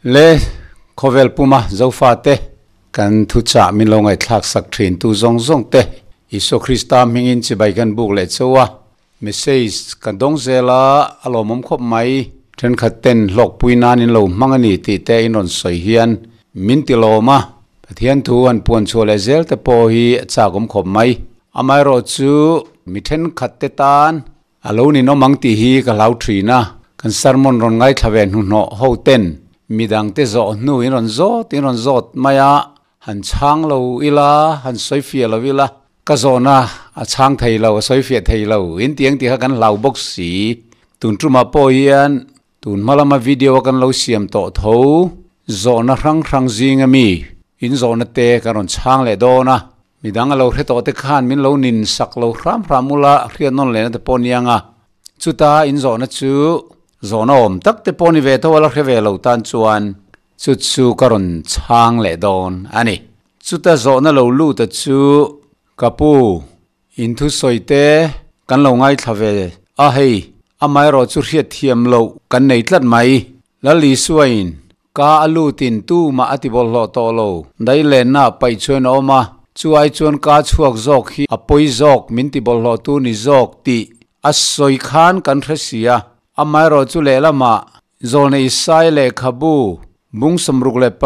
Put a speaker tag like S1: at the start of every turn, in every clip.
S1: Le khawvel puma Zofate kan thuchah min lo ngaihthlak sak thin tu zawng zawng te Isua Krista hmingin chibai kan buk leh chauh a, message kan dawng zel a, a lawmawm khawp mai. Thenkhat ten hlawkpui nan in lo hmang a ni tih te in rawn sawi hian min ti lawm a, Pathian thu han puan chhuah leh zel te pawh hi a chakawm khawp mai. Amaherawhchu mi thenkhat te tan A lo ninawm ang tih hi ka hlau thin a, kan sermon rawn ngaithla ve hnuhnawh ho ten midangte zawh hnu in rawn zawt in rawn zawt mai a, han chhang lo ila, han sawi fiah lo ila, ka zawhna a chhang thei lo, a sawi fiah thei lo, in ti ang tih kha kan hlau bawk si. Tun tumah pawh hian tun hma lama video a kan lo siam tawh tho zawhna hrang hrang zinga mi in zawhna te kan rawn chhang leh dawn a, Midang a lo hre tawh te khan min lo nin sak lo hram hram ula hriat nawn lehna te pawh nia nga. Chuta in zawhna chu zawhna awm tak te pawh ni ve tho a la hre ve lo tan chuan chu chu ka rawn chhang leh dawn a ni. Chuta zawhna lo lut a chu ka pu in thusawi te kan lo ngaithla ve a hei amaherawh chu hriatthiam loh kan nei tlat mai. Lal Isuain Ka a lutin tumah a ti bawlhhlawh tawh lo. Dailenna paih chuan a awm a, chu ai chuan ka chhuak zawk hi a pawi zawk min ti bawlhhlawh tu ni zawk tih a sawi khan kan hre si a. Amaherawh chu lehlamah Zawlne Isai lehkhabu bung 66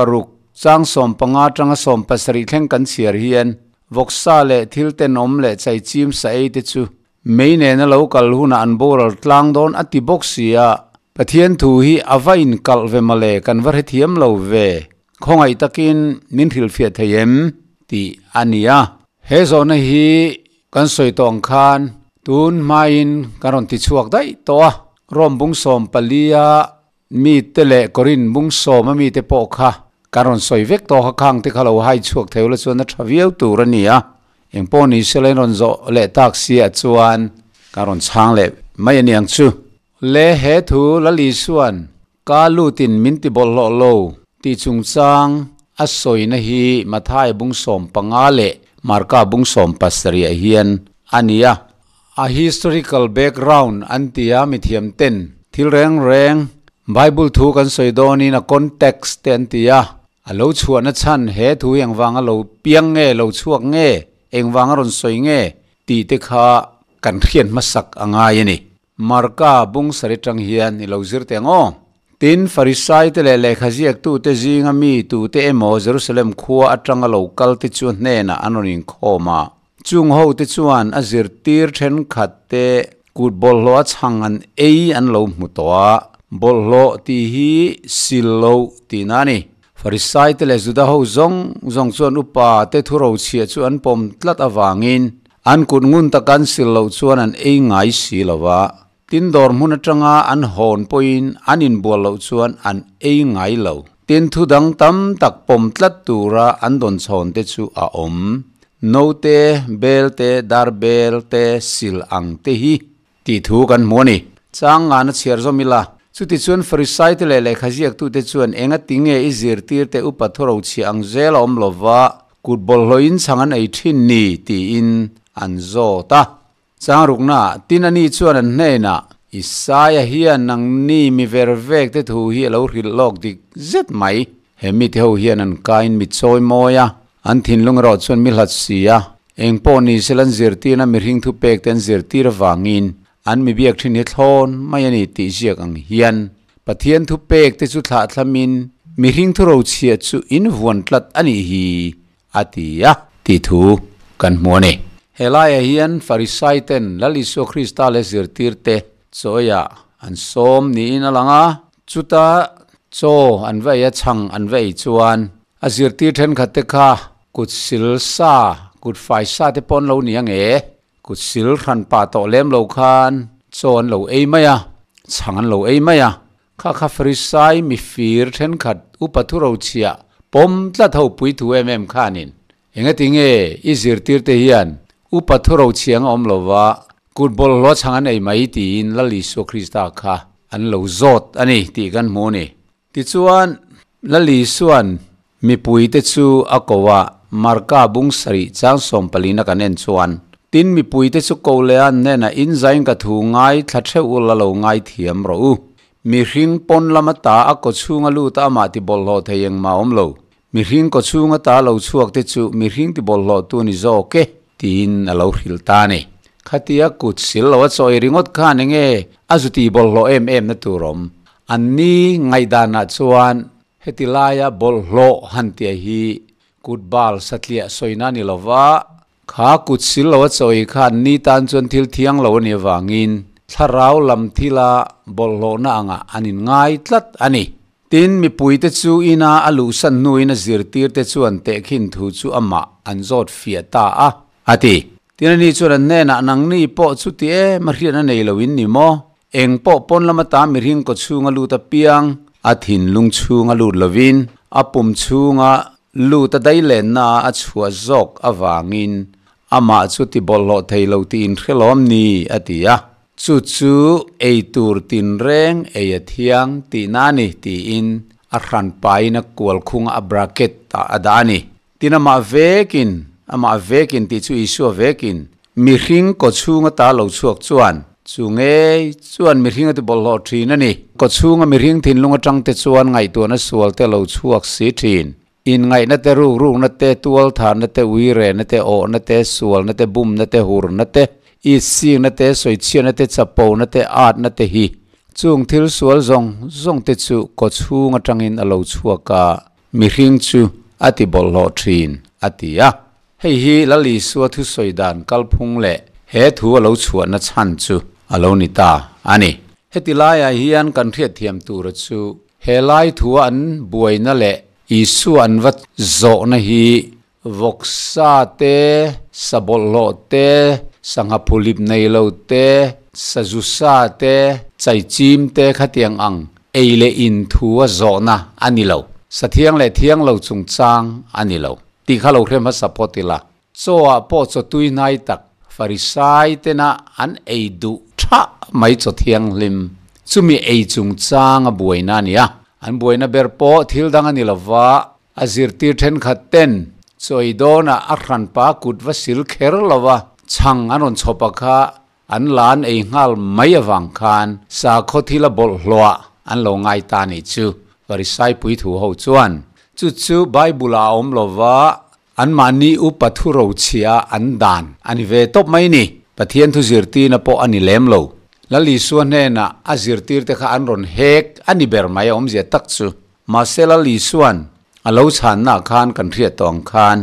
S1: chang 15 atanga 17 thleng kan chhiar hian vawksa leh thil tenawm leh chaichim sa ei te chu Mei nena lo kal hunah an boral tlang dawn a ti bawk si a, Pathian thu hi a va inkalh ve mawle kan va hrethiam lo ve, khawngaih takin min hrilhfiah thei em? tih a ni a. He zawhna hi kan sawi tawh ang khan tun hmain kan rawn ti chhuak daih tawh a, Rome bung 14 a mite leh Korin bung 10 a mite pawh kha kan rawn sawi vek tawh kha khang te kha lo hai chhuak thei ula chuan a tha viau tur a ni a, eng pawh ni se la in rawn zawh leh tak si ah chuan kan rawn chhang leh mai a ni ang chu. Le he thu Lal Isua'n ka lutin min ti bawlhhlawh lo tih chungchang a sawina hi Mathai bung 15 leh Marka bung 17 ah hian a ni a. A historical background an ti a, mithiam ten thil reng reng Bible thu kan sawi dawnin a context te an ti a, a lo chhuahna chhan he thu hi engvanga lo piang nge, lo chhuak nge, engvanga rawn sawi nge tih te kha kan hriat hmasak a ngai a ni. Marka bung sari tang hian i lo zir teh ang aw. Tin, Farisai te leh lehkha ziaktute zinga mi tute emaw Jerusalem khua atanga lo kal te chu hnenah an rawn inkhawm a. Chung ho te chuan a zirtir thenkhat te kut bawlhhlawh a chhang an ei an lo hmu tawh a, bawlhhlawh tih hi sil lo tihna a ni. Farisai te leh Juda ho zawng zawng chuan upa te thu rochhiah chu an pawm tlat avangin an kut ngun taka an sil loh chuan an ei ngai si lo va, tin dawr hmun atanga an hawn pawhin an inbual loh chuan an ei ngai lo. Tin thu dang tam tak pawm tlat tura an dawn chhawn te chu a awm. Note, bel te, dar bel te, sil ang te hi tih thu kan hmu a ni. Chang ngana chhiar zawm ila. Chutichuan Farisai te leh lehkha ziaktute chuan enga tinge i zirtirte upa thuro chhiah ang zel a awm lova kut bawlhhlawhin chhang an ei thin ni tiin an zawt a. Chang rukna tin ani chuan an hnenah, Isaia hian nangni mi ver vek te thu hi a lo hrilh lawk dik zet mai. He mite ho hian an kain mi chawi mawi a, an thinlung erawh chuan mi hlat si a, eng pawh ni sela an zirtirna mihring thupek te an zirtir avangin an mi biak thin hi thlawn mai a ni tih ziak ang hian Pathian thupek te chu thlah thlamin mihring thurochhiah chu in vuan tlat a nih hi a ti a tih thu kan hmu a ni. Helaiah hian Farisai ten Lal Isua Krista leh zirtirte chawiah an sawm niin a lang a, chuta chaw an va ei a chhang an va ei chuan a zirtir thenkhat te kha kut sil sa, kut fai sa te pawh an lo ni ang e, kut sil hran pah tawh lem lo khan chaw an lo ei mai a, chhang an lo ei mai a. Kha kha Farisai mifir thenkhat upa thurochhiah pawm tlat ho puithu em em khanin engati nge i zirtirte hian upa thurochhiang a awm lova kut bawlhhlawh chhang an ei mai tiin Lal Isua Krista kha an lo zawt a ni tih kan hmu a ni. Tichuan, Lal Isua'n mipuite chu a ko a, Marka bung sarih chang 14 a kan en chuan, Tin, mipuite chu ko leh a hnenah in zain ka thu ngai thla theuh ula lo ngai thiam rawh u. Mihring pawn lama ta a kawchhunga lut a amah tibawlhhlawh thei engmah a awm lo. Mihring kawchhunga ta lo chhuak te chu mihring tibawlhhlawhtu ni zawk e, tiin a lo hrilh ta a ni. Khatia kut sil lo a chawi ringawt khan enge a zu tibawlhhlawh em em na tur awm? Anni ngaihdanah chuan heti laia bawlhhlawh han tia hi kut bal satliah sawina ni lova, Kha kut sil lo a chawi kha anni tan chuan thil thiang lo a nih avangin thlarau lam thila bawlhhlawhna angah an inngai tlat a ni. Tin, mipuite chu ina a luhsan hnuin a zirtirte chuan tehkhin thu chu amah an zawt fiah ta a, a ti. Tin, ani chuan an hnenah, Nangni pawh chuti em a hriatna nei lo in ni maw? Eng pawh pawn lama ta mihring kaw chhunga lut apiang, a thinlung chhunga lut lovin a pum chhunga Lut a dailenna a chhuah zawk avangin amah chu ti bawlhhlawh thei lo tiin hre lawm ni a ti a. Chu chu ei tur tinreng ei a thiang tihna a ni tiin a hran pain a kual khunga a bracket ah a dah a ni. Tin amah vekin, amah vekin tih chu Isua vekin Mihring kawchhunga ta lo chhuak chuan chu ngei chuan mihring a ti bawlhhlawh thin a ni. Kawchhunga mihring thinlung atang te chuan ngaihtuahna sual te lo chhuak si thin. Inngaihna te, rukrukna te, tualtharna te, uirehna te, awhna te, sualna te, bumna te, hurna te, itsikna te, sawichhiatna te, chapona te, atna te hi chung thil sual zawng zawng te chu kawchhung atangin a lo chhuak a, mihring chu a ti bawlhhlawh thin, a ti a. Hei hi Lal Isua thusawi dan kalphung leh he thu a lo chhuahna chhan chu a lo ni ta a ni. Heti laiah hian kan hriatthiam tura chu he lai thua an buaina leh Isua an va zawhna hi vawksa te, sa bawlhhlawh te, sangha phulip nei lo te, sazu sa te, chaichim te khatiang ang ei leh in thua zawhna a ni lo. Sa thiang leh thiang lo chungchang a ni lo. Tih kha lo hre hmasa phawt ila. Chaw ah pawh chaw tui hnai tak Farisai tena an ei duh tha mai chaw thianghlim. Chumi ei chungchang a buaina a ni a. An buaina ber pawh thil dang a ni lova, a zirtir thenkhat ten chaw ei dawnah a hranpa kut va sil kher lova chhang an rawn chhawp a kha an la an ei nghal mai avang khan sakhaw thil a bawlhhlawh an lo ngai ta nih chu Farisai puithu ho chuan chu chu Bible ah a awm lova anmahni upa thu rochhia an dan a ni ve tawp mai ni. Pathian thu zirtirna pawh a ni lem lo. Lal Isua hnenah a zirtirte kha an rawn hek a ni ber mai a awmzia tak chu. Mahse Lal Isua'n a lo chhannaah khan kan hriat tawh ang khan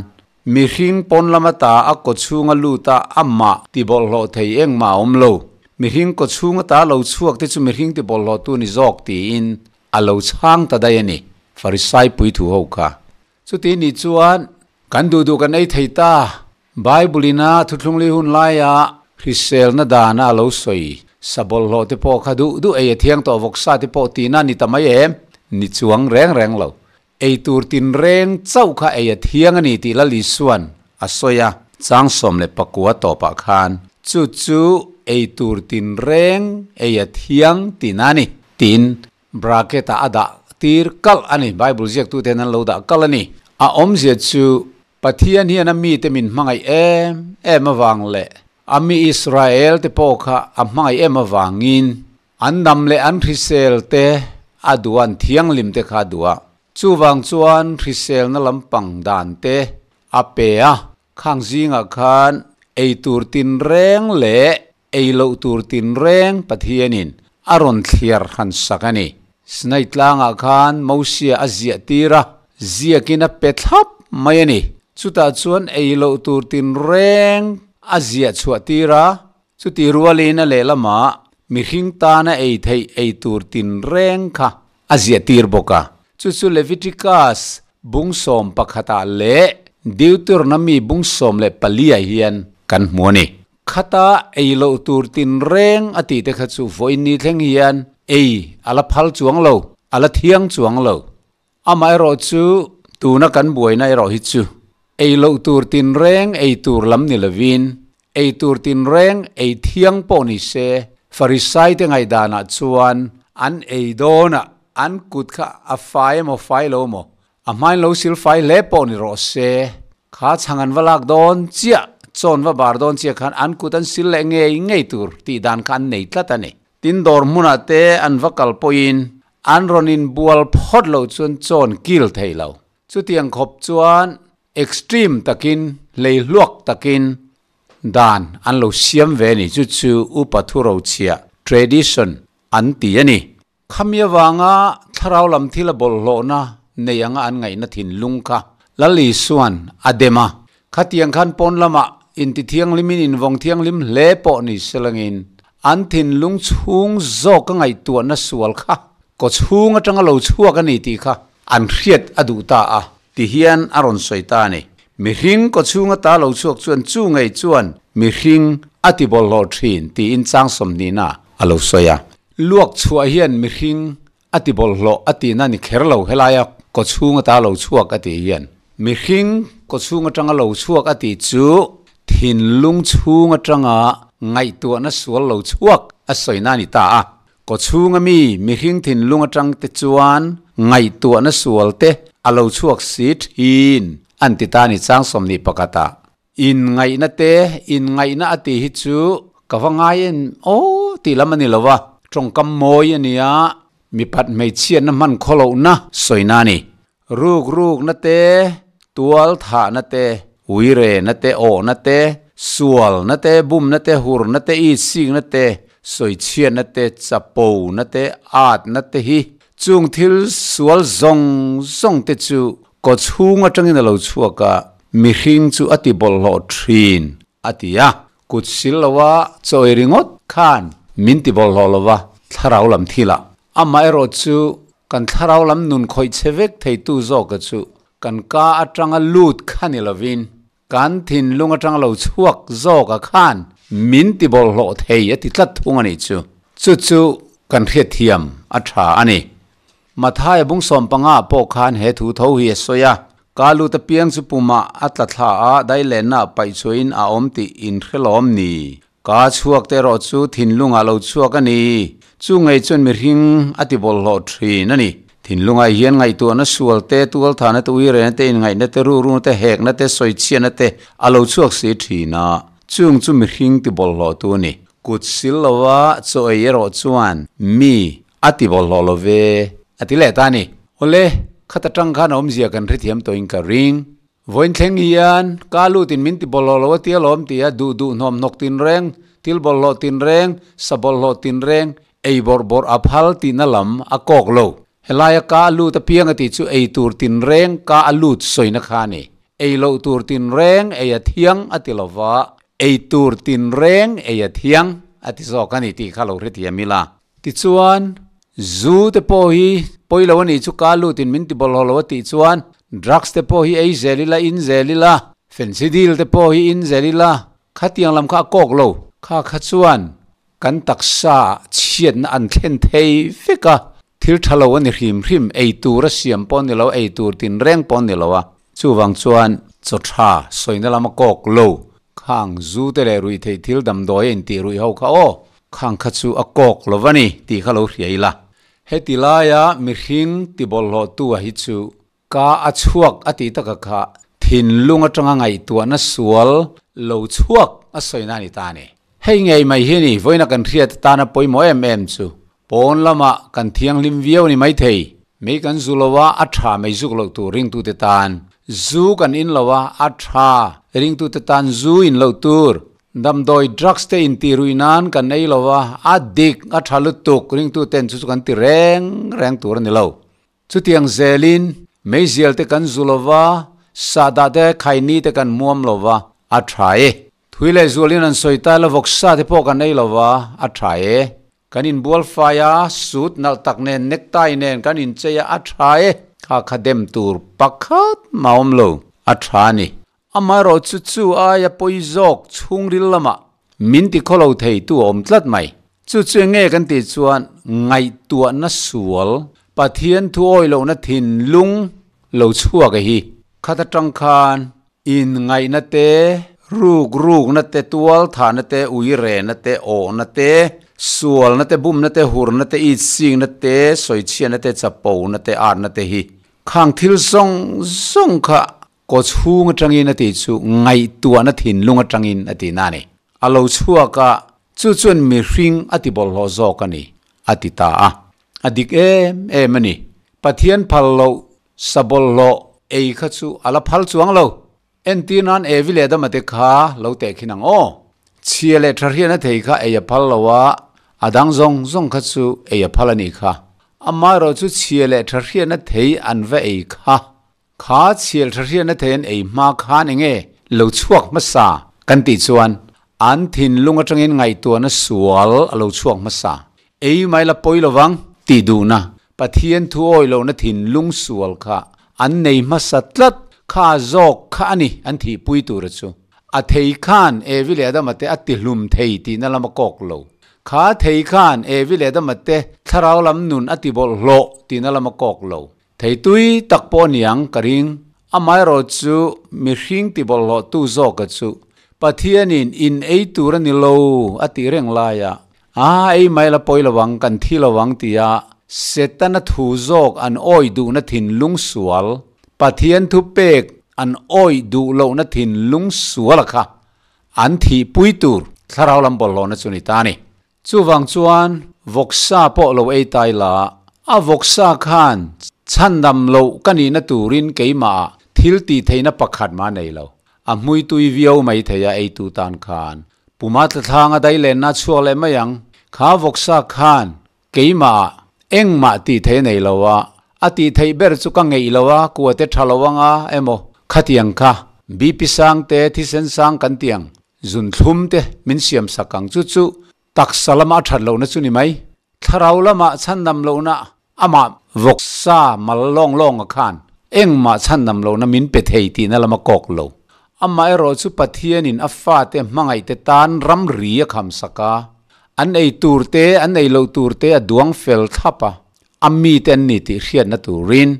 S1: Mihring pawn lama ta a kawchhunga lut a amah ti bawlhhlawh thei engmah a awm lo. Mihring kawchhunga ta lo chhuak te chu mihring ti bawlhhlawhtu ni zawk tiin a lo chhang ta daih a ni, Farisai puithu ho kha. Chuti nih chuan kan duh duh kan ei thei ta. Bible ina thuthlungli hun laia hriselna dana a lo sawi sa bawlhhlawh te pawh kha duh duh ei a thiang tawh vawksa te pawh tihna a ni ta mai em? Ni chuang reng reng lo. Ei tur tinreng chauh kha ei a thiang a ni tih Lal Isua'n a sawi a, chang 19 tawpah khan chu chu ei tur tinreng ei a thiang tihna a ni tiin bracket-ah a dah tir kalh a ni, Bible ziaktuten an lo dah kalh a ni. A awmzia chu Pathian hian a mite min hmangaih em em avang leh a mi Israel te pawh kha a hmangaih em avangin An dam leh an hrisel te a duh a, an thianghlim te kha a duh a. Chuvang chuan hriselna lampang dan te a pe a, khang zingah khan ei tur tinreng leh ei loh tur tinreng Pathianin a rawn thliar hran sak a ni. Sinai tlangah khan Mosia a ziah tir a, ziakin a pe thlap mai a ni. Chutah chuan ei loh tur tinreng a ziah chhuah tir a, Chuti rualin a lehlamah mihring tana ei theih ei tur tinreng kha a ziahtir bawk a. Chu chu Leviticus bung sawm pakhatah leh Deuteronomy bung 14 ah hian kan hmu a ni. Khata ei loh tur tinreng a tih te kha chu vawiin ni thleng hian ei a la phal chuang lo, a la thiang chuang lo. Amaherawh chu tuna kan buaina erawh hi chu ei loh tur tinreng ei tur lam ni lovin, ei tur tinreng ei thiang pawh ni se, Farisai te ngaihdanah chuan an ei dawnah an kut kha a fai emaw fai lo emaw, a hmain lo sil fai hle pawh ni rawh se, kha chhang an va lak dawn chiah, chawn va bar dawn chiah khan an kut an sil leh ngei ngei tur tih dan kha an nei tlat a ni. Tin dawr hmunah te an va kal pawhin an rawn inbual phawt loh chuan chawn kil thei lo. Chutiang khawp chuan extreme takin, hleihluak takin dan an lo siam ve a ni. Chu chu upa thurochhiah, tradition, an ti a ni. Khami avanga thlarau lam thil a bawlhhlawhna nei anga an ngaihna thinlung kha Lal Isua'n a dem a. Khatiang khan pawn lamah inti thianghlimin invawng thianghlim hle pawh ni selangin an thinlung chhung zawk a ngaihtuahna sual kha kaw chhung atanga lo chhuak a ni tih kha an hriat a duh ta a ti hian a rawn sawi ta a ni. Mihring kaw chhung ata lo chhuak chuan chu ngei chuan mihring a ti bawlhhlawh thin tiin chang sawmhnihna a lo sawi a. Luak chhuah hian mihring a ti bawlhhlawh a tihna ni kher lo helaia kaw chhung ata lo chhuak a tih hian mihring kaw chhung atanga lo chhuak a tih chu thinlung chhung atanga ngaihtuahna sual lo chhuak a sawina a ni ta a. Kaw chhunga mi mihring thinlung atang te chuan ngaihtuahna sual te a lo chhuak si thin an ti ta a ni chang 21 ah. Inngaihna te, inngaihna a tih hi chu ka va ngai en aw tih lam a ni lo a, tawngkam mawi a nia, mipat hmeichhiatna hman khawlohna sawina a ni. Ruk rukna te, tual thahna te, uirena te, awhna te, sualna te, bumna te, hurna te, itsikna te, sawichhiatna te, chapona te, atna te hi chung thil sual zawng zawng te chu Kaw chhung atangin a lo chhuak a, mihring chu a ti bawlhhlawh thin, a ti a. Kut sil loa chawi ringawt khan min ti bawlhhlawh lo va, thlarau lam thilah. Amaherawh chu kan thlarau lam nun khawih che vek theitu zawka chu kan ka atanga lut kha ni lovin kan thinlung atanga lo chhuak zawka khan min ti bawlhhlawh thei a ti tlat thung a nih chu. Chu chu kan hriatthiam a tha a ni. Mathaia bung 15 pawh khan he thu tho hi a sawi a, Ka lut apiang chu pumah a tla thla a, dailenna ah paih chhuahin a awm tih in hre lawm ni? Ka chhuak te erawh chu thinlungah lo chhuak a ni. Chu ngei chuan mihring a ti bawlhhlawh thin a ni. Thinlungah hian ngaihtuahna sual te, tualthahna te, uirena te, inngaihna te, ruruna te, hekna te, sawichhiatna te a lo chhuak si thin a, chung chu mihring ti bawlhhlawhtu a ni. Kut sil lova chaw ei erawh chuan mi A ti bawlhhlawh lo ve, a ti leh ta a ni. Awle, khat atang khan a awmzia kan hrethiam tawhin ka ring. Vawiin thleng hian ka lutin min ti bawlhhlawh lo a ti alawm ti a, duh duh hnawm hnawk tinreng, thil bawlhhlawh tinreng, sa bawlhhlawh tinreng, ei bawrh bawrh a phal tihna lam a kawk lo. Helaia ka a lut apiang a tih chu ei tur tinreng ka a lut sawina kha a ni. Ei loh tur tinreng ei a thiang a ti lova, ei tur tinreng ei a thiang a ti zawk a ni tih kha lo hrethiam ila. Tichuan, zu te pawh hi pawi lo a nih chu ka lutin min ti bawlhhlawh lo a tih chuan drugs te pawh hi ei zel ila, in zel ila, fensidil te pawh hi in zel ila, khatiang lam kha a kawk lo. Kha kha chuan kan taksa ah chhiatna an thlen thei vek a, thil tha lo a ni hrim hrim, ei tur a siam pawh a ni lo, ei tur tinreng pawh a ni lo a, chuvang chuan chaw tha sawina lam a kawk lo. Khang zu te leh ruih theih thil damdawi a intih ruih ho kha aw, khang kha chu a kawk lo va ni tih kha lo hria ila. Heti laia mihring ti bawlhhlawhtu a hi chu ka a chhuak a tih taka kha thinlung atanga ngaihtuahna sual lo chhuak a sawina a ni ta a ni. Hei ngei mai hi a ni, vawiina kan hriat atana pawimawh em em chu pawn lamah kan thianghlim viau a ni maithei. Mei kan zu lo a, a tha mei zuk loh tur ringtute tan. Zu kan in lo a, a tha ringtute tan zu in loh tur. Damdawi drugs te intih ruih nan kan ei lo a, a dik, a tha lutuk ringtuten chu chu kan ti reng reng tur a ni lo. Chutiang zelin meizial te kan zu lo va, sahdah te khaini te kan hmuam lo va, a tha e. Thui leh zualin an sawi ta la vawksa te pawh kan ei lo va, a tha e. Kan inbual fai a, suit nalh tak nen necktie nen kan inchei a, a tha e. Kha kha dem tur pakhat mah awm lo, a tha a ni. Amaherawh chu chu aia pawi zawk chhungril lamah min ti khaw lo thei tu a awm tlat mai. Chu chu eng nge kan tih chuan ngaihtuahna sual, Pathian thu awi lohna thinlung lo chhuak a hi. Khat atang khan inngaihna te, ruk rukna te, tual thahna te, uirehna te, awhna te, sualna te, bumna te, hurna te, itsikna te, sawichhiatna te, chapona te, atna te hi khang thil zawng zawng kha Kaw chhung atangin a tih chu ngaihtuahna thinlung atangin a tihna a ni. A lo chhuak a, Chu chuan mihring a ti bawlhhlawh zawk a ni, a ti ta a. A dik em em a ni. Pathian phal loh sa bawlhhlawh ei kha chu a la phal chuang lo. Entir nan Evi leh Adama te kha lo tehkhin ang aw. Chhia leh tha hriatna thei kha ei a phal lo a, a dang zawng zawng kha chu ei a phal a nih kha. Amaherawh chu chhia leh tha hriatna thei an va ei kha. Kha chhial tha hriatna thei an ei hma khan enge lo chhuak hmasa kan tih chuan an thinlung atangin ngaihtuahna sual a lo chhuak hmasa. Ei mai la pawi lovang tih duhna, Pathian thu awi lohna thinlung sual kha an nei hmasa tlat kha zawk kha a ni an thihpui tura chu. A thei khan Evi leh Adama te a tihlum thei tihna lama kawk lo. Kha thei khan Evi leh Adama te thlarau lam nun a tibawlhhlawh tihna lama kawk lo. Thei tui tak pawh niang ka ring. Amaherawh chu mihring tibawlhhlawhtu zawka chu Pathianin in ei tur a ni lo a tih reng laia a ei mai la pawi lo ang, kan thi lo ang tia Setana thu zawk an awih duhna thinlung sual, Pathian thu pek an awih duh lohna thinlung suala kha an thihpui tur thlarau lam bawlhhlawhna chu ni ta a ni. Chuvang chuan vawksa pawh lo ei tai la, a vawksa khan chhandam loh ka nihna turin keimahah thil tih theihna pakhat mah nei lo. A hmui tui viau mai thei a eitu tan khan. Puma tlathlang a dai lenna chhuak leh mai ang. Kha vawksa khan keimahah engmah tih theih a nei lo a, a tih theih ber chu ka ngeih lo a, kua te tha lo anga emaw khatiang kha BP sang te thisen sang kan tiang Zun thlum te min siam sak ang chu chu taksa lama a that lohna chu ni mai. Thlarau lama chhandam lohna amah vawksa mal lawng lawnga khan engmah chhandam lohna min pe thei tihna lama kawk lo. Amah erawh chu Pathianin a fate hmangaihte tan ramri a kham sak a, an ei tur te an ei loh tur te a duang fel thlap a, a mite an ni tih hriatna turin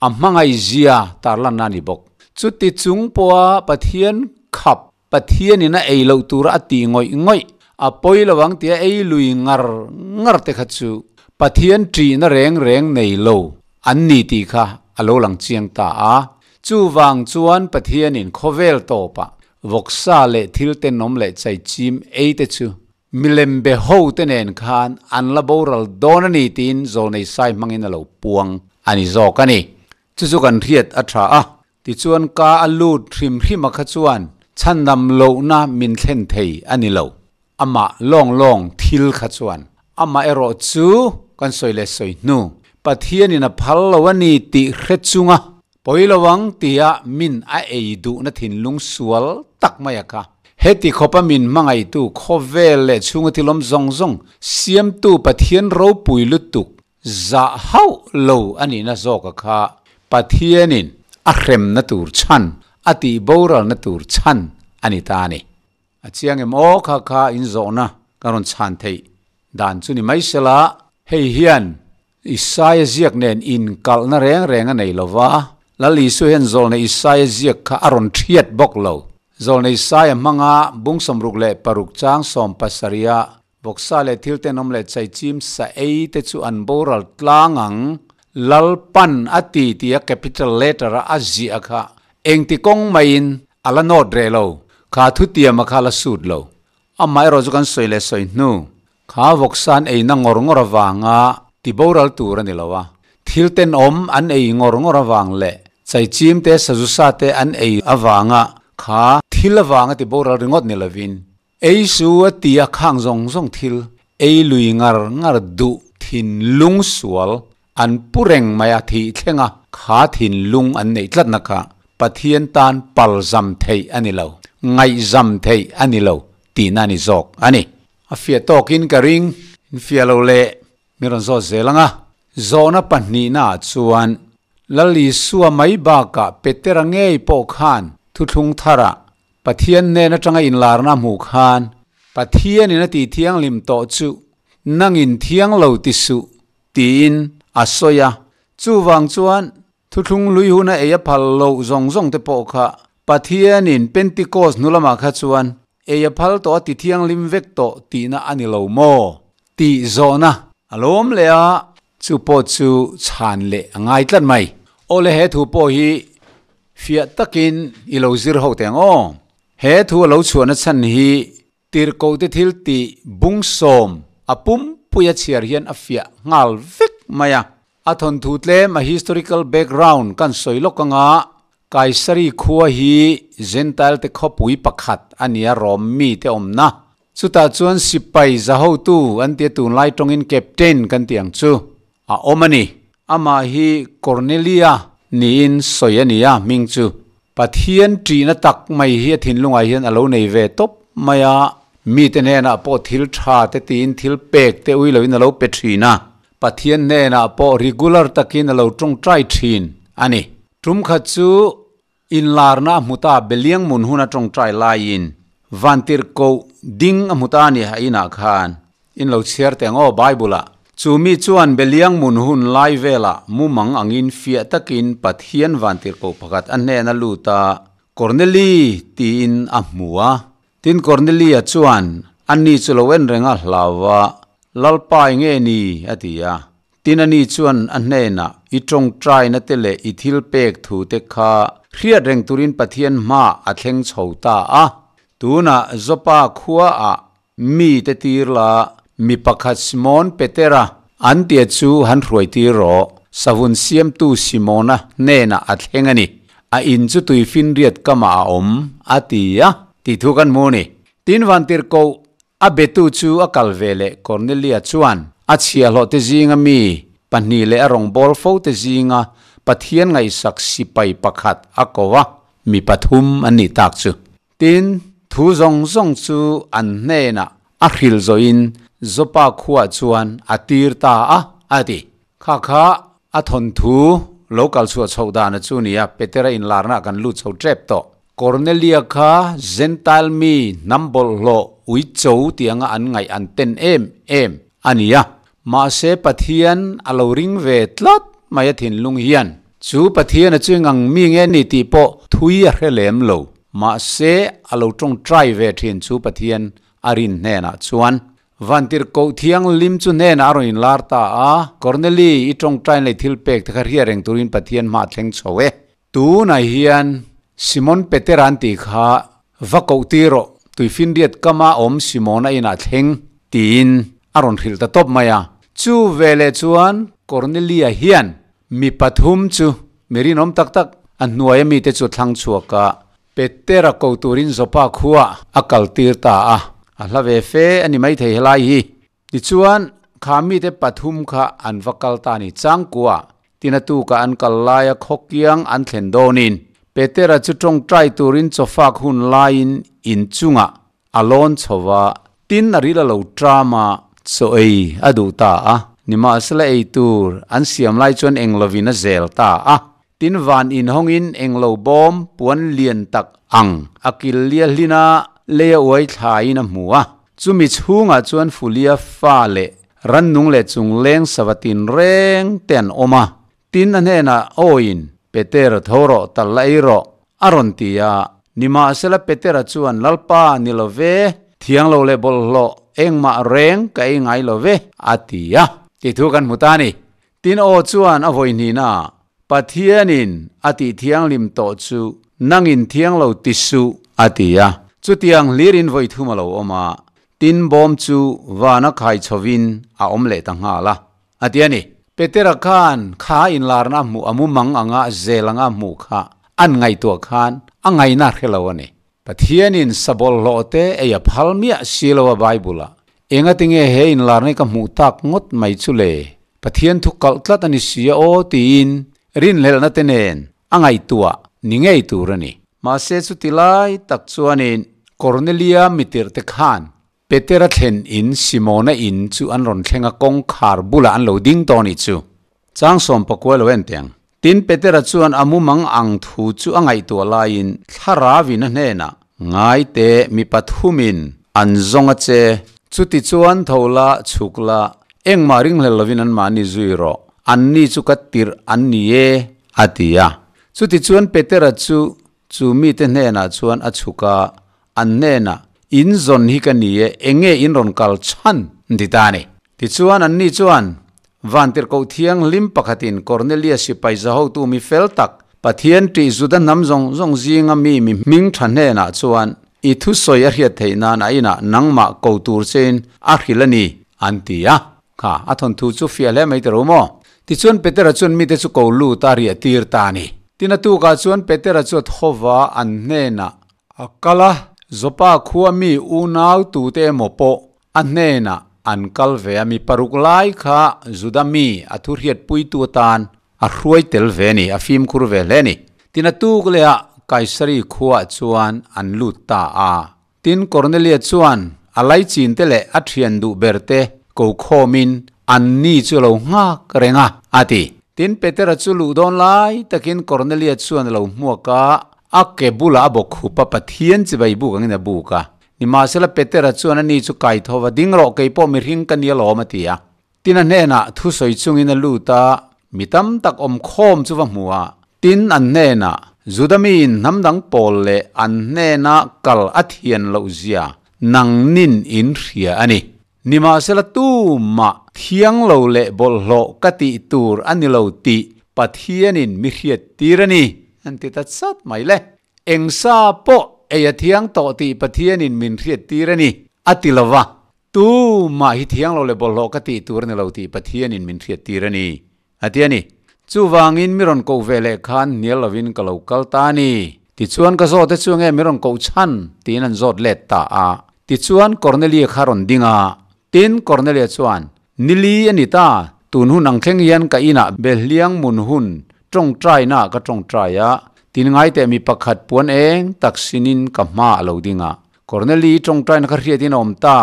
S1: a hmangaihzia tarlanna a ni bawk. Chuti chung pawha Pathian khap Pathianin a ei loh tura a tih ngawih ngawih, a pawi lo ang tia ei lui ngar ngar te kha chu Pathian ṭihna reng reng nei lo an ni tih kha a lo lang chiang ta a. Chuvang chuan Pathianin khawvel tawpah vawksa leh thil tenawm leh chaichim ei te chu milem be ho te nen khan an la boral dawn a ni tiin Zawlnei Sai hmangin a lo puang a ni zawk a ni. Chu chu kan hriat a ṭha a. Tichuan ka a lut hrim hrim a kha chuan chhandam lohna min thlen thei a ni lo. Amah lawng lawng thil kha chuan amah erawh chu kan sawi leh sawi hnu Pathianin a phal lo a ni tih hre chunga pawi lo ang tia min a ei duhna thinlung sual tak mai a kha. Heti khawpa min hmangaihtu khawvel leh chhunga thilawm zawng zawng siamtu Pathian ropui lutuk Zah hauh lo a nihna zawka kha Pathianin a hremna tur chhan, a tih boralna tur chhan a ni ta a ni. A chiang em aw kha kha inzawhna ka rawn chhan theih dan chu ni mai sela, hei hian Isaia ziak nen inkalhna reng reng a nei lo va, Lal Isua hian zawlna Isaia ziak kha a rawn thiat bawk lo. Zawlna Isaia hmanga bung 66 chang 70 a Vawksa leh thil tenawm leh chaichim sa ei te chu an boral tlang ang. Lalpan a ti tia capital letter a a ziah kha engti kawng maiin a la nawt reh lo, kha thutiama kha a la sut lo. Amaherawh chu kan sawi leh sawi hnu, kha vawksa an eina ngawr ngawr avanga ti boral tur a ni lo a, thil tenawm an ei ngawr ngawr avang leh chaichim te sazusa te an ei avanga kha thil avanga ti boral ringawt ni lovin Ei su a ti a khang zawng zawng thil ei lui ngar ngar duh thinlung sual an pu reng mai a thih thleng a, kha thinlung an neih tlatna kha Pathian tan pal zam theih a ni lo, ngaihzam theih a ni lo tihna a ni zawk a ni. A fiah tawkin ka ring, in fiah lo leh mi rawn zawt zel ang a. Zawhna pahnihnaah chuan Lal Isua mai bakah Petera ngei pawh khan thuthlung tharah Pathian hnen atanga inlarna hmuh khan Pathianin a tih thianghlim tawh chu nangin thiang lo ti suh tiin a sawi a. Chuvang chuan thuthlung hlui huna ei a phal loh zawng zawng te pawh kha Pathianin Pentecost hnu lamah kha chuan ei a phal tawh a ti thianghlim vek tawh tihna a ni lo maw tih zawhna a lawm leh a, chu pawh chu chhan leh a ngai tlat mai. Awle he thu pawh hi Fiah takin i lo zir ho teh ang aw. He thu a lo chhuahna chhan hi Tirhkohte thil tih bung sawm a pumpuia chhiar hian a fiah nghal vek mai a. A thawnthu tlem a historical background kan sawi lawk anga Kaisari khua hi Gentile te khawpui pakhat a nia Rom mite awmna. Chutah chuan sipai zahotu an tia tunlai tawngin captain kan tih ang chu a awm a ni. Amah hi Cornelia niin sawi a ni a hming chu. Pathian ṭihna tak mai hi a thinlungah hian a lo nei ve tawp mai a, mite hnenah pawh thil ṭha te tiin thil pek te ui loin a lo pe ṭhin a, Pathian hnenah pawh regular takin a lo ṭawngṭai ṭhin a ni. Ṭum khat chu inlarna a hmu ta Beliang mun hun a ṭawngṭai laiin Vantirhkoh ding a hmu ta a ni a inah khan. In lo chhiar teh ang aw Bible ah. Chu mi chuan Beliang mun hun lai velah mumang angin fiah takin Pathian vantirhkoh pakhat a hnen a lut a, Korneli tiin a hmu a. Tin Kornelia chuan ani chu lo en reng a hlau a, Lalpa i nge ni? a ti a. Tin ani chuan a hnenah, I tawngtaina te leh i thil pek thu te kha hriat reng turin Pathian hmaah a thleng chho ta a. Tunah Joppa khuaah Mi te tir la, mi pakhat Simon Petera an tia chu han hruai tir rawh. Savun siamtu Simona hnenah a thleng a ni. A in chu tuifinriat kamah a awm, a ti a, tih thu kan hmu a ni. Tin Vantirhkoh a betu chu a kal ve leh Cornelia chuan a chhiahhlawh te zinga mi pahnih leh a rawngbâwl fo te zinga Pathian ngaihsak sipai pakhat a ko a, mi pathum an nih tak chu. Tin, thu zawng zawng chu an hnenah a hrilh zawhin Joppa khuaah chuan a tir ta a, a ti. Kha kha a thawnthu lo kal chhuah chhoh dana chu nia, Petera inlarnaah kan lut chho tep tawh. Kornelia kha Jentail mi hnam bawlhhlawh ui cho tih anga an ngaih an ten em em a ni a. Mahse Pathian a lo ring ve tlat mai a thinlung hian. Chu Pathian a chu engang mi nge ni tih pawh thui a hre lem lo. Mahse a lo tawngtai ve thin chu Pathian a rin hnenah chuan Vantirhkoh Thianghlim chu hnenah a rawn inlar ta a, Korneli, i tawngtain lei thil pek te kha hria reng turin Pathian hmah thleng chho e. Tunah hian Simon Petera an tih kha va koh tir rawh, tuifinriat kama awm Simona inah thleng tiin a rawn hrilh ta tawp mai a. Chu veleh chuan Kornelia hian Mi pathum chu mi rinawm tak tak, a hnuaia mite chu thlang chhuak a, Petera ko turin Joppa khua a kal tir ta a, a hla ve fe a ni maithei helai hi. Tichuan, kha mite pathum kha an va kal ta a ni. Changkua, tina tuka an kal laia khawkiang an thlen dawnin, Petera chu tawngtai turin chawfak hun laiin inchungah A lawn chho va, tin a ril a lo ṭam a, chaw ei a duh ta a. Nimahsela ei tur an siam lai chuan eng lovin a zel ta a. Tin van inhawngin eng lo bawm puan lian tak ang a kil lia hlin a, lei a uai thlaiin a hmu a. Chumi chhungah chuan Fulia fa leh rannung leh chungleng sava tinreng te an awm a. Tin a hnenah awiin, Peter, tho rawh, tal la ei rawh, a rawn ti a. Nimahsela Petera chuan, Lalpa, ni lo ve, thiang lo leh bawlhhlawh engmah reng ka ei ngai lo ve, a ti a. Tih thu kan hmu ta a ni. Tin aw chuan a vawi hnihna, Pathianin a tih thianghlim tawh chu nangin thiang lo ti suh, a ti a. Chutiang hlirin vawi thum a lo awm a, tin bawm chu vana khai chhovin a awm leh ta nghal a. A ti a ni. Petera khan kha inlarna a hmuh, a mumang anga a zel anga a hmuh kha an ngaihtuah khan a ngaihna a hre lo a ni. Pathianin sabawlhhlawh te ei a phal miah si lo a Bible ah. Engatinge he inlarna hi ka hmuh tak ngawt mai chu le? Pathian thu kalh tlat a ni si a aw tiin rinhlelhna te nen a ngaihtuah ni ngei tur a ni. Mahse chuti lai tak chuanin Cornelia mitirhte khan Petera thlen in Simona in chu an rawn thleng a kawngkhar bulah an lo ding tawh nih chu. Chang sawm pakua lo en teng. Tin Petera chuan a mumang ang thu chu a ngaihtuah laiin Thlarauin a hnenah, Ngai teh mi pathumin an zawng a che. Chuti chuan tho la, chhuk la, engmah ringhlel lovin anmahni zui rawh, anni chu ka tirh an ni e, a ti a. Chuti chuan Petera chu Chu mite hnenah chuan a chhuk a, an hnenah, In zawn hi ka ni e, eng nge in rawn kal chhan? An ti ta a ni. Tichuan anni chuan, Vantirhkoh thianghlim pakhatin Kornelius sipai zahotu mi fel tak, Pathian ṭih Juda hnam zawng zawng zinga mi mi hming ṭha hnenah chuan, I thusawi a hriat theih nan a inah nangmah ko tur chein a hrilh a ni, an ti a. Kha, a thawnthu chu fiah hle mai tiro maw? Tichuan Petera chuan mite chu ko lut a riah tir ta a ni. Tin a tukah chuan Petera chu a thawva an hnenah a kal a, Joppa khua mi unau tute emaw pawh a hnenah an kal ve a, mi paruk lai kha Juda mi a thu hriatpuitu atan a hruai tel ve a ni, a fimkhur ve hle a ni. Tin a tuk lehah Kaisari khuaah chuan an lut ta a. Tin Kornelia chuan a laichin te leh a thian duh ber te ko khawmin an ni chu a lo nghak reng a, a ti. Tin Petera chu luh dawn lai takin Kornelia chuan a lo hmuak a, a ke bulah a bawk khup a, Pathian chibai buk angin a buk a. Nimahsela Petera chuan a ni chu kai tho va, Ding rawh, kei pawh mihring ka ni alawm, a ti a. Tin a hnenah thusawi chungin a lut a, mi tam tak awm khawm chu va hmu a. Tin an hnenah, Juda miin hnam dang pawl leh an hnena kal a thian loh zia nang nin in hria a ni. Nimahsela tumah thiang lo leh bawlhhlawh ka tih tur a ni lo tih Pathianin mi hriat tir a ni, an ti ta chat mai le. Eng sa pawh ei a thiang tawh tih Pathianin min hriat tir a ni, a ti lo va. Tu mah hi thiang lo leh bawlhhlawh ka tih tur a ni lo tih Pathianin min hriat tir a ni, a ti a ni. Chuvangin mi rawn koh ve leh khan hnial lovin ka lo kal ta a ni. Tichuan ka zawte chu nge mi rawn koh chhan? tiin an zawt let ta a. Tichuan Kornelia kha rawn ding a. Tin, Kornelia chuan, Nili a ni ta, tun hun ang thleng hian ka inah Behliang mun hun tawngtainaah ka tawngtai a, tin ngaiteh mi pakhat puan eng tak sinin ka hma a lo ding a. Korneli tawngtaina kha hriatin a awm ta.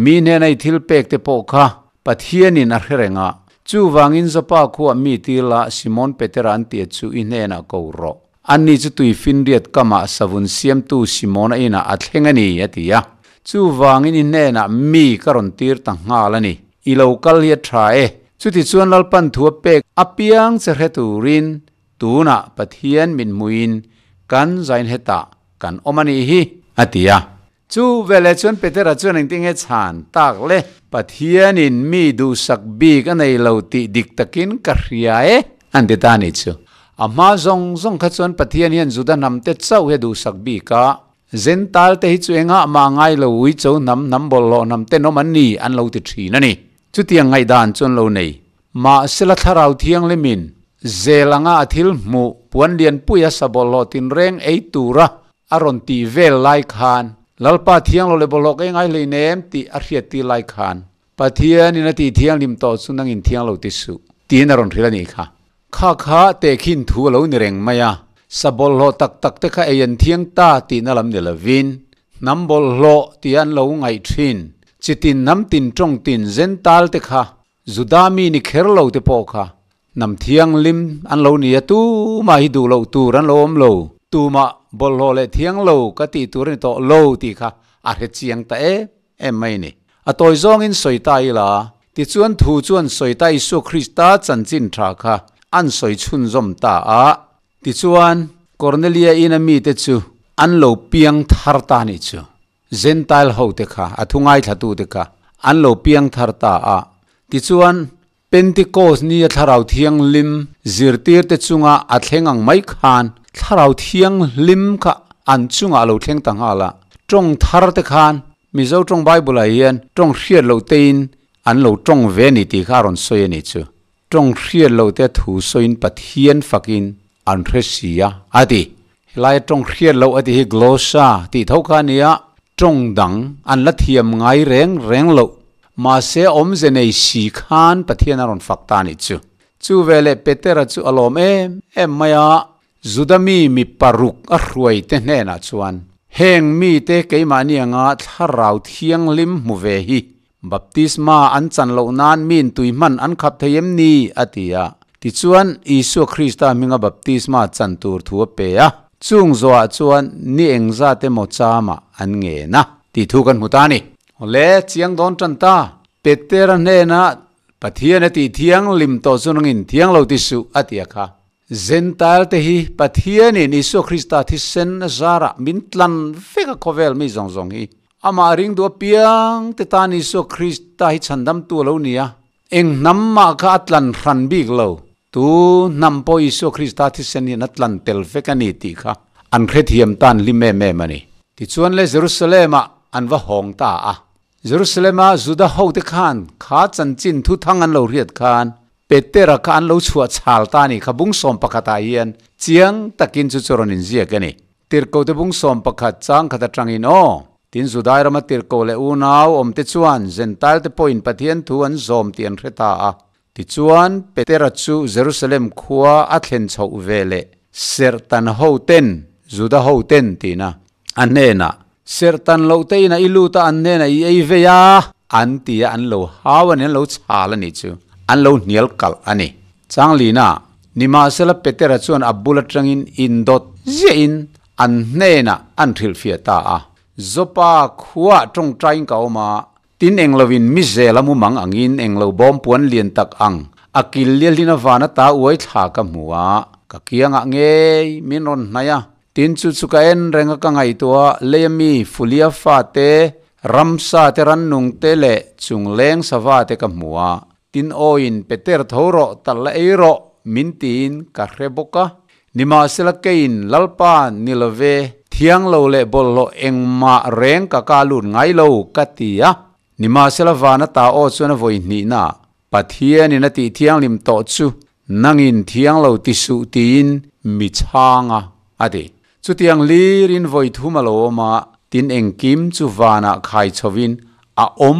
S1: Mi hnena i thil pek te pawh kha Pathianin a hre reng a. Chuvangin Joppa khuah mi tila Simon Petera an tia chu i hnenah ko rawh. Anni chu tui finriat kamah savun siamtu Simona inah a thleng a ni, a ti a. Chuvangin i hnenah mi ka rawn tir ta nghal a ni. I lo kal hi a tha e. Chutichuan Lalpan thu a pek apiang che hre turin Tunah Pathian min hmuin kan zain hetah kan awm a nih hi, a ti a. Chu veleh chuan Petera chuan engtinge chhan tak le? Pathianin mi duhsak bik a nei lo tih dik takin ka hria e, an ti ta a nih chu. A hma zawng zawng kha chuan Pathian hian Juda hnamte chauh hi a duhsak bik a, Zentalte hi chu engah mah ngai lo uicho hnam hnam bawlhhlawh hnam tenawm an ni an lo ti thin a ni. Chutiang ngaihdan chu an lo nei. Mahsela Thlarau Thianghlimin zel anga a thil hmuh puan lianpuia sa bawlhhlawh tinreng ei tura a rawn tih vel lai khan, Lalpa thianglo leh bawlhhlawh ka ingai hleinem tih a hriattir lai khan, Pathianin a tih thianghlim tawh chu nangin thianglo ti suh, tiin a rawn hrilh a nih kha. Kha kha tehkhin thu a lo ni reng mai a, sa bawlhhlawh tak tak te kha ei an thiang ta tihna lam ni lovin, hnam bawlhhlawh tih an lo ngaih thin, chitin hnam tin tawng tin zen tal te kha Juda mi ni kher lo te pawh kha hnam thianghlim an lo ni a, tumah hi duh loh tur an lo awm lo, tumah bawlhhlawh leh thiang lo ka tih tur a ni tawh lo tih kha a hre chiang ta em em mai a ni. A tawi zawngin sawi ta ila, tichuan thu chuan sawi ta Isua Krista chanchin tha kha an sawi chhunzawm ta a, tichuan Kornelia ina mite chu an lo piang thar ta a nih chu. Gentile ho te kha, a thu ngaithlatu te kha, an lo piang thar ta a. Tichuan, Pentecost nia Thlarau Thianghlim zirtir te chunga a thleng ang mai khan, Thlarau Thianghlim kha an chungah a lo thleng ta nghal a. Tawng thar te khan, Mizo tawng Bible ah hian tawng hriat loh tein an lo tawng ve a ni tih kha a rawn sawi a nih chu. Tawng hriat loh te thu sawiin Pathian fakin an hre si a, a ti. Helaia tawng hriat loh a tih hi glossa tih tho kha a ni a, tawng dang an la thiam ngai reng reng loh. Mahse awmze nei si khan Pathian a rawn fak ta a nih chu. Chu veleh Petera chu a lawm em em mai a, Juda mi mi paruk a hruai te hnenah chuan, Heng mite keimahni anga thlarau thianghlim hmu ve hi Baptisma an chan loh nan miin tui hman an khap thei em ni? a ti a. Tichuan, Isua Krista hminga baptisma chan tur thu a pe a. Chung zawhah chuan ni engzat emaw chamah an ngen a tih thu kan hmu ta a ni. Awle, chiang dawn tan ta. Petera hnenah, Pathian a tih thianghlim tawh chu nangin thiang lo ti suh, a ti a kha. Zentail te hi Pathianin Isua Krista thisen a zarah min tlan vek a khawvel mi zawng zawng hi. Amah ring duh apiang te tan Isua Krista hi chhandamtu a lo ni a, eng hnam mah kha a tlan hran bik lo. Tu hnam pawh Isua Krista thisen hian a tlan tel vek a ni tih kha an hrethiam tan hlim em em a ni. Tichuan le Jerusalem-ah an va hawng ta a. Jerusalem-a Juda hote khan kha chanchin thuthang an lo hriat khan Petera kha an lo chhuah chhal ta a ni kha bung 11 ah hian chiang takin chu chu rawn inziak a ni. Tirhkohte bung 11 chang khat atangin aw, tin Judai rama tirhkoh leh unau awmte chuan Jentailte pawhin Pathian thu an zawm tih an hre ta a. Tichuan Petera chu Jerusalem khua a thlen chhoh ve leh serhtan hoten, Juda hoten tina a hnenah, Serhtan loh te inah i lut a, an hnenah i ei vei a, an ti a, an lo hau a ni, an lo chhal a nih chu, an lo hnial kalh a ni. Changlina, Nimahsela Petera chuan a bul atangin indawt ziahin an hnenah an hrilhfiah ta a. Jopa khuaah tawngtaiin ka awm a, tin engloin mi zel a mumang angin englo bawm puan lian tak ang a kil lialhin a van ata uai thla ka hmu a, ka kiangah ngei min rawn hnaih a, Tin chu chu ka en reng a ka ngaihtuah lei ami Fulia fate, ramsa te rannung te leh chungleng sava te ka hmu a. Tin awiin Peter tho rawh talh la ei rawh min tiin ka hre bawk a. Nimahsela keiin Lalpa ni love thiang lo leh bawlhhlawh engmah reng ka ka lut ngai lo ka ti a. Nimahsela vana ta aw chuan a vawi hnihna Pathianin a tih thianghlim tawh chu nangin thiang lo ti suh tiin mi chhang a, a ti. Chutiang hlirin vawi thum a lo awm a, tin engkim chu vanah khai chhovin a awm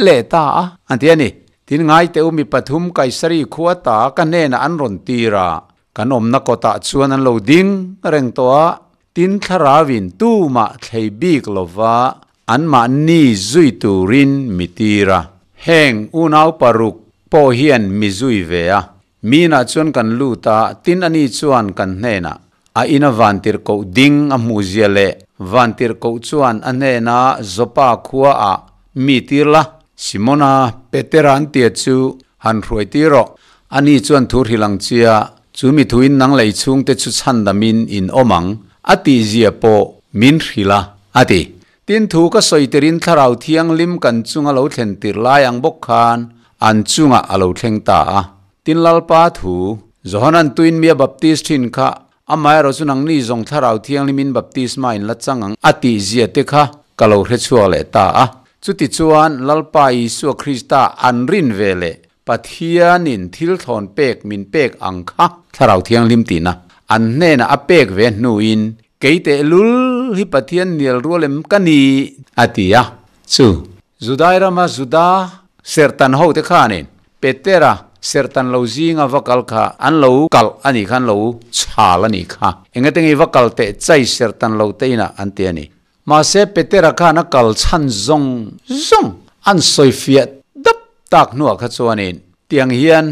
S1: leh ta a, an ti a ni. Tin ngaite u mi pathum Kaisari khua ta ka hnenah an rawn tir a, kan awmna kawtah chuan an lo ding reng tawh a, tin thlarauin tumah thlei bik lova Anmahni zui turin mi tir a. Heng unau paruk pawh hian mi zui ve a. Minah chuan kan lut a, tin ani chuan kan hnenah a ina vantirhkoh ding a hmuhzia leh vantirhkoh chuan a hnena Jopa khua ah mi tir la. Simona, Petera an tia chu han hruai tir rawh. Ani chuan thu hrilh ang chia, chu mi thuin nang lei chhungte chu chhandamin in awm ang, a tihzia pawh min hrilh a, a ti. Tin, thu ka sawi tirin Thlarau Thianghlim kan chunga lo thlen tirh lai ang bawk khan an chungah a lo thleng ta a. Tin, Lalpa thu, Johanan tuin mi a baptis thin kha, amaherawh chu nangni zawng Thlarau Thianghlimin baptisma in la chang ang, a tihzia te kha ka lo hre chhuak leh ta a. Chutichuan, Lalpa Isua Krista an rin ve leh Pathianin thil thlawn pek min pek ang kha Thlarau Thianghlim tihna an hnenah a pek ve hnuin kei tehlul hi Pathian nial rual em ka ni a ti a. Chu Judai rama Juda serhtan hote khanin Petera serhtan lo zinga va kal kha an lo kalh a nih kha an lo chhal a nih kha. Engate nge va kal teh chai serhtan lo te inah an ti a ni. Mahse, Petera khan a kal chhan zawng zawng an sawifiah dap tak hnuah kha chuanin tiang hian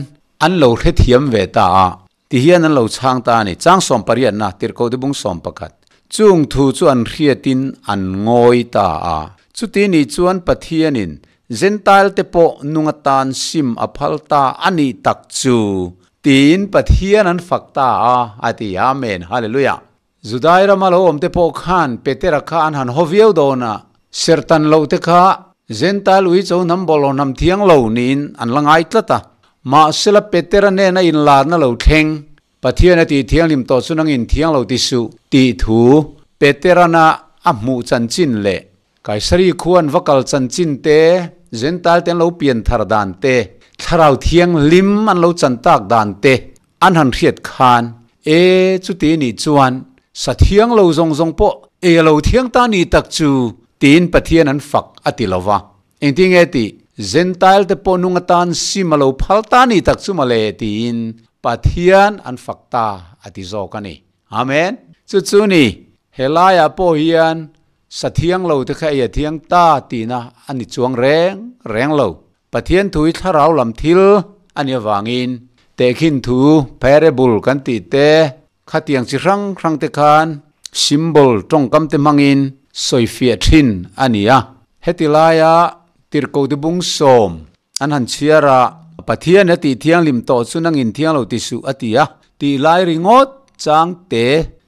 S1: an lo hrethiam ve ta a, ti hian an lo chhang ta a ni. Chang 18na, Tirhkoh te bung 11. Chung thu chu an hriatin an ngawi ta a. Chuti nih chuan Pathianin Jentail te pawh nung atan sim a phal ta a nih tak chu tiin Pathian an fak ta a, a ti. Amen. Hallelujah. Judai rama lo awmte pawh khan Petera kha an han haw viau dawn a, serhtan lohte kha Jentail ui cho hnam bawlhhlawh hnam thiang lo niin an la ngai tlat a. Mahsela Petera nena inlarna lo thleng, Pathian a tih thianghlim tawh chu nangin thiang lo ti suh tih thu Peterana a hmuh chanchin leh Kaisari khua an va kal chanchin te, Jentail te an lo pian thar dan te, Thlarau Thianghlim an lo chan tak dan te An han hriat khan, E, chuti nih chuan sa thiang lo zawng zawng pawh ei a lo thiang ta ni tak chu, tiin Pathian an fak a ti lo va. Engtin nge tih? Jentail te pawh nung atan sim a lo phal ta ni tak chu mawle, tiin Pathian an fak ta a ti zawk a ni. Amen. Chu chu ni, helaiah pawh hian sa thiang lo te kha ei a thiang ta tihna a ni chuang reng reng lo. Pathian thu hi thlarau lam thil a nih avangin tehkhin thu, parable, kan tih te, khatiang chi hrang hrang te khan symbol tawngkam te hmangin sawifiah thin a ni a. Heti laia tirhkoh te bung sawm an han chhiar a, Pathian a tih thianghlim tawh chu nangin thiang lo ti suh a ti a, tih lai ringawt chang te,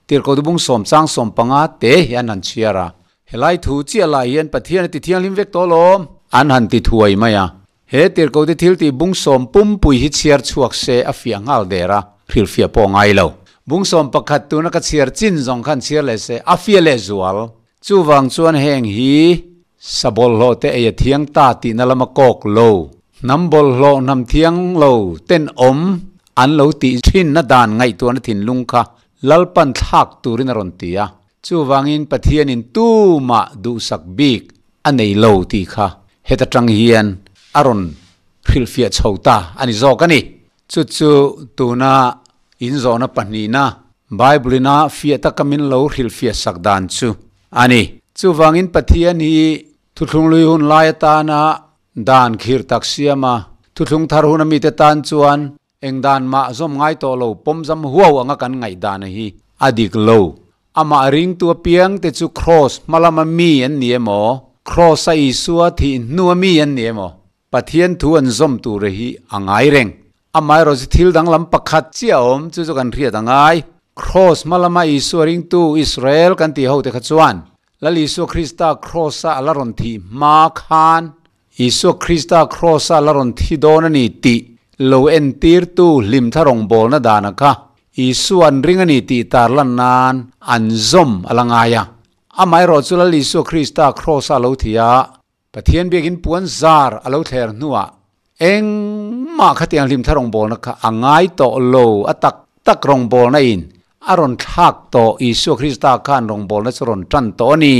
S1: tirhkoh te bung sawm chang 15 te hi an han chhiar a. Helai thu chiah lah hian Pathian a ti thianghlim vek tawh lawm. An han ti thuai mai a. He tirhkote thil tih bung sawm pumpui hi chhiar chhuak se a fiah nghal der a, hrilhfiah pawh ngai lo. Bung 11 tuna ka chhiar chin zawng khan chhiar leh se a fiah leh zual. Chuvang chuan heng hi sa bawlhhlawh te ei a thiang ta tihna lama kawk lo, hnam bawlhhlawh hnam thiang lo tenawm an lo tih thinna dan ngaihtuahna thinlung kha Lalpan thlak turin a rawn ti a. Chuvangin Pathianin tumah duhsak bik a nei lo tih kha heta tang hian a rawn hrilhfiah chho ta a ni zawk a ni. Chu chu tuna inzawhna pahnihna Bible-ina fiah taka min lo hrilhfiah sak dan chu a ni. Chuvangin Pathian hi thuthlung lui hun lai atana dan khirh tak siam a, thuthlung thar huna mite tan chuan Eng dan mah zawm ngai tawh lo pawmzam huau anga kan ngaihdan hi a dik lo. Amah ringtu apiang te chu Kraws hmalama mi an ni emaw, Kraws-a Isua thih hnua mi an ni emaw, Pathian thu an zawm tur hi a ngai reng. Amaherawhchu thil danglam pakhat chiah a awm, chu chu kan hriat a ngai. Kraws hmalama Isua ringtu Israel kan tih hote kha chuan Lal Isua Krista Kraws-a a la rawn thih hma khan Isua Krista Kraws-a la rawn thi dawn a ni tih lo entirtu hlimthla rawngbawlna dana kha Isua an ring a ni tih tarlan nan an zawm a la ngai a. Amaherawh chu Lal Isua Krista Kraws-a lo thi a, Pathian biakin puan zar a lo thler hnuah engmah khatiang hlimthla rawngbawlna kha a ngai tawh lo, a tak tak rawngbawlna in a rawn thlak tawh, Isua Krista khan rawngbawlna chu rawn tan tawh a ni.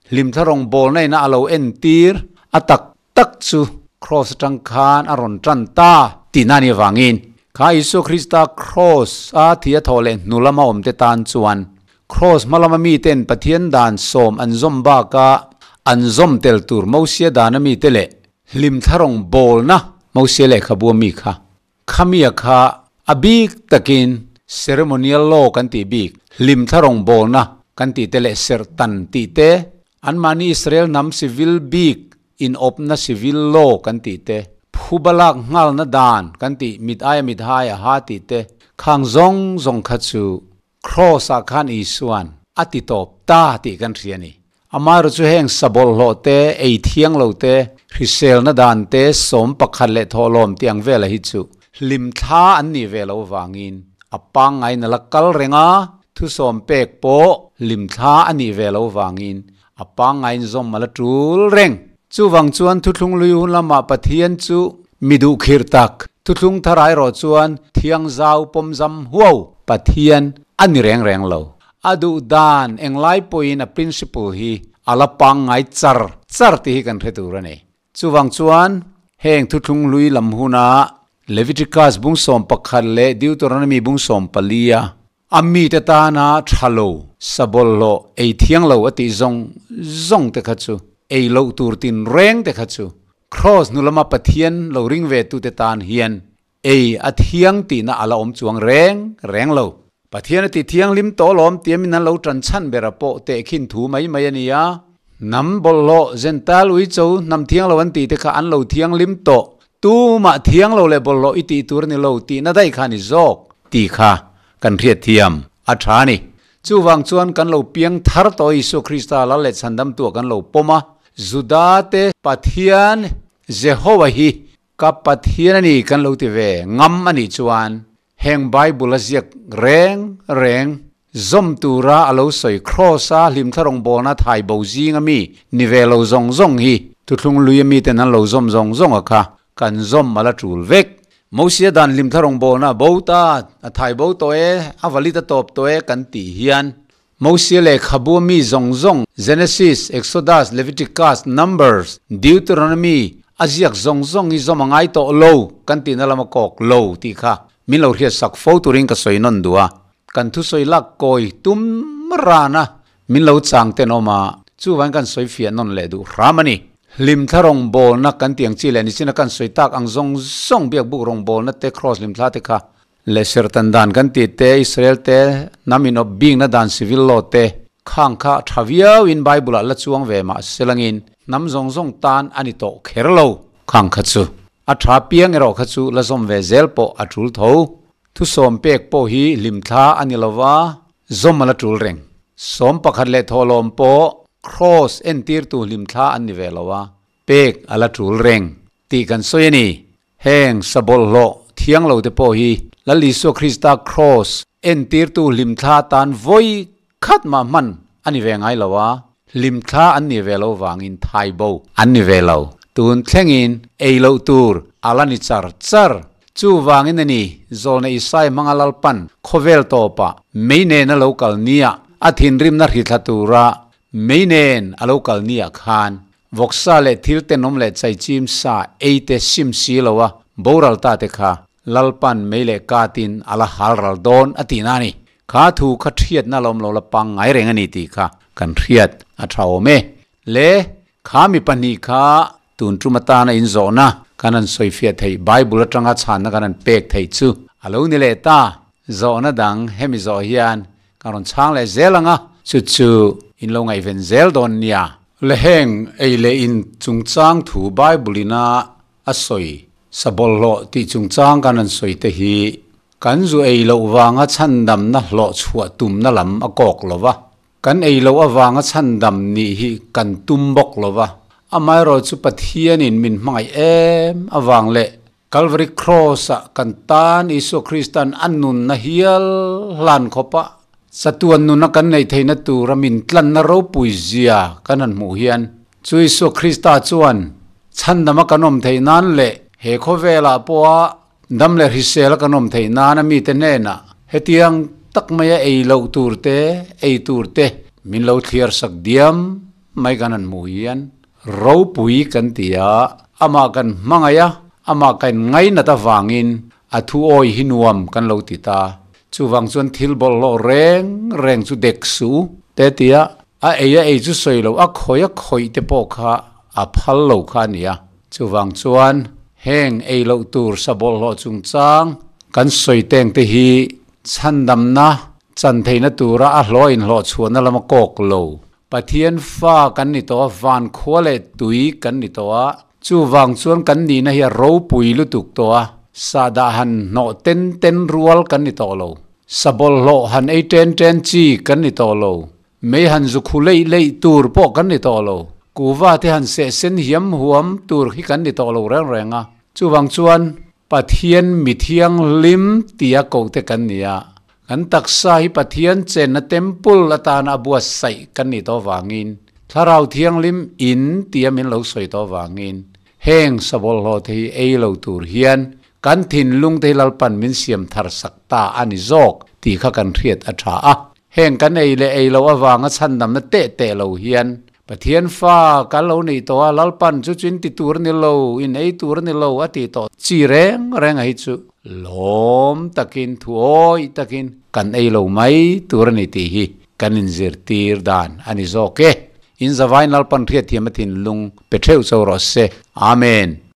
S1: Hlimthla rawngbawlna ina a lo entir a tak tak chu Kraws atang khan a rawn tan ta tihna a nih avangin kha Isua Krista Kraws a thi a thawh leh hnu lama awmte tan chuan Kraws hma lama miten Pathian dan sawm an zawm baka an zawm tel tur Mosia dana mite leh hlimthla rawngbawlna Mosia lehkhabu ami kha Khamia kha a bik takin ceremonial law kan tih bik, hlimthla rawngbawlna kan tih te leh serhtan tih te, anmahni Israel hnam civil bik inawpna civil law kan tih te, phuba lak nghalna dan kan tih mit aia mit hai a ha tih te, khang zawng zawng kha chu Kraws-ah khan Isua'n a ti tawp ta tih kan hria a ni. Amaherawh chu heng sa bawlhhlawh te, ei thiang lo te, hriselna dan te, sawm pakhat leh thawhlawm tih ang vela hi chu hlimthla an nih ve loh avangin a pangngain a la kal reng a, thusawm pek pawh hlimthla a nih ve loh avangin a pangngain zawm a la tul reng. Chuvang chuan thuthlung lui hun lamah Pathian chu mi duhkhirh tak, thuthlung thar erawh chuan thiangzau pawmzam huau Pathian a ni reng reng lo. A duh dan englai pawhin a principle hi a la pangngai char char tih hi kan hre tur a ni. Chuvang chuan heng thuthlung lui lam huna Leviticus bung 11 leh Deuteronomy bung 14 a A mite tana tha lo, sa bawlhhlawh, ei thiang lo a tih zawng zawng te kha chu, ei loh tur tin reng te kha chu, Kraws hnu lama Pathian lo ring ve tute tan hian ei a thiang tihna a la awm chuang reng reng lo. Pathian a ti thianghlim tawh lawm tiamin an lo tan chhan bera pawh tehkhin thu mai mai a ni a. Hnam bawlhhlawh, Gentile uicho, hnam thiang lo an tih te kha an lo thianghlim tawh Tumah thiang lo leh bawlhhlawh i tih tur a ni lo tihna daih kha a ni zawk tih kha kan hriat thiam a tha a ni. Chuvang chuan kan lo piang thar tawh Isua Krista lal leh chhandamtuah kan lo pawm a, Judate Pathian Jehovah hi ka Pathian a ni kan lo ti ve ngam a nih chuan Heng Bible a ziak reng reng zawm tura a lo sawi Kraws-a hlimthla rawngbawlna thai bo zinga mi ni ve lo zawng zawng hi thuthlung lui a miten an lo zawm zawng zawng a kha kan zawm a la tul vek. Mosia dan hlimthla rawngbawlna a bo ta, a thai bo tawh e, a valit a tawp tawh e kan tih hian Mosia lehkhabu a mi zawng zawng Genesis, Exodus, Leviticus, Numbers, Deuteronomy a ziak zawng zawng hi zawm a ngai tawh lo kan tihna lama kawk lo tih kha min lo hriat sak fo turin ka sawi nawn duh a. Kan thusawi lak kawi tum rana min lo chang ten awm a, chuvangin kan sawi fiah nawn leh duh hram a ni. Hlimthla rawngbawlna kan tih ang chi leh nichina kan sawi tak ang zawng zawng biakbuk rawngbawlna te Kraws hlimthla te kha Leh serhtan dan kan tih te, Israel te hnam inawp bikna dan civil law te khang kha tha viau in Bible ah la chuang ve mah selangin hnam zawng zawng tan a ni tawh kher lo. Khang kha chu a tha piang erawh kha chu la zawm ve zel pawh a tul tho. Thusawm pek pawh hi hlimthla a ni lova, zawm a la tul reng. Sawm pakhat leh thawhlawm pawh Kraws entirtu hlimthla an ni ve lo a, pek a la tul reng tih kan sawi a ni. Heng sa bawlhhlawh thiang lo te pawh hi Lal Isua Krista Kraws entirtu hlimthla tan vawi khat mah hman a ni ve ngai lo a. Hlimthla an nih ve loh vangin thai bo an ni ve lo. Tun thlengin ei loh tur a la ni char char. Chuvangin a ni, Zawlna Isai hmanga Lalpan khawvel tawpah mei nen a lo kal nia, a thinrimna hrithla tura mei nen a lo kal nia khan vawksa leh thil tenawm leh chaichim sa ei te sim si loa boral ta te kha Lalpan mei leh katin a la hal ral dawn a tihna a ni. Kha thu kha hriatna lawm lo la pangngai reng a ni tih kha kan hriat a tha awm e. Le, kha mi pahnih kha tun tum atana inzawhna kan han sawifiah theih, Bible atanga chhanna kan han pek theih chu a lo ni leh ta. Zawhna dang hemi zawh hian kan rawn chhang leh zel ang a, chu chu in lo ngaihven zel dawn nia. Le heng ei leh in chungchang thu Bible ina a sawi sa bawlhhlawh tih chungchang kan han sawi te hi Kan zu ei loh vanga chhandamna hlawh chhuah tumna lam a kawk lo va, kan ei loh avanga chhandam nih hi kan tum bawk lo va. Amaherawhchu chu Pathianin min hmangaih em avang leh Calvary Cross-ah kan tan Isua Krista'n a nunna hial hlan khawpa chatuan nuna kan neih theihna tura min tlanna ropui zia kan han hmuh hian chu Isua Krista chuan chhandama kan awm theih nan leh he khawvelah pawha Dam leh hrisel a kan awm theih nana mite hnenah hetiang tak maia ei loh tur te, ei tur te min lo thliar sak diam mai kan han hmuh hian ropui kan ti a, amah kan hmangaih a, amah kan ngainat avangin a thu awi hi nuam kan lo ti ta. Chuvang chuan thil bawlhhlawh reng reng chu dek suh te tia a ei a ei chu sawi loh a khawih a khawih te pawh kha a phal lo kha a ni a. Chuvang chuan heng ei loh tur sa bawlhhlawh chungchang kan sawi teng te hi chhandamna chan theihna tura a hlawh inhlawh chhuahna lama kawk lo. Pathian fa kan ni tawh a, van khua leh tui kan ni tawh a, chuvang chuan kan nihna hi a ropui lutuk tawh a, sahdah han hnawh ten ten rual kan ni tawh lo. Sa bawlhhlawh han ei ṭen ṭen chi kan ni tawh lo. Mei han zu khu leih leih tur pawh kan ni tawh lo. Kuva te han seh sen hiam huam tur hi kan ni tawh lo reng reng a. Chuvang chuan Pathian mi thianghlim tia koh te kan ni a. Kan taksa hi Pathian chenna temple atana a buatsaih kan nih tawh vangin, Thlarau Thianghlim in tia min lo sawi tawh vangin, heng sabawlhlawh te hi ei lo tur hian kan thinlung te hi Lalpan min siam thar sak ta a ni zawk tih kha kan hriat a tha a. Heng kan ei leh ei loh avanga chhandamna teh teh lo hian Pathian fa kan lo nih tawh a, Lalpan chu chu in ti tur a ni lo, in ei tur a ni lo a ti tawh chi reng reng a hi chu lawm takin thu awih takin kan ei lo mai tur a ni tih hi kan inzirtir dan a ni zawk e. In zavain Lalpan hriatthiam a thinlung pe theuh cho rawh se. Amen.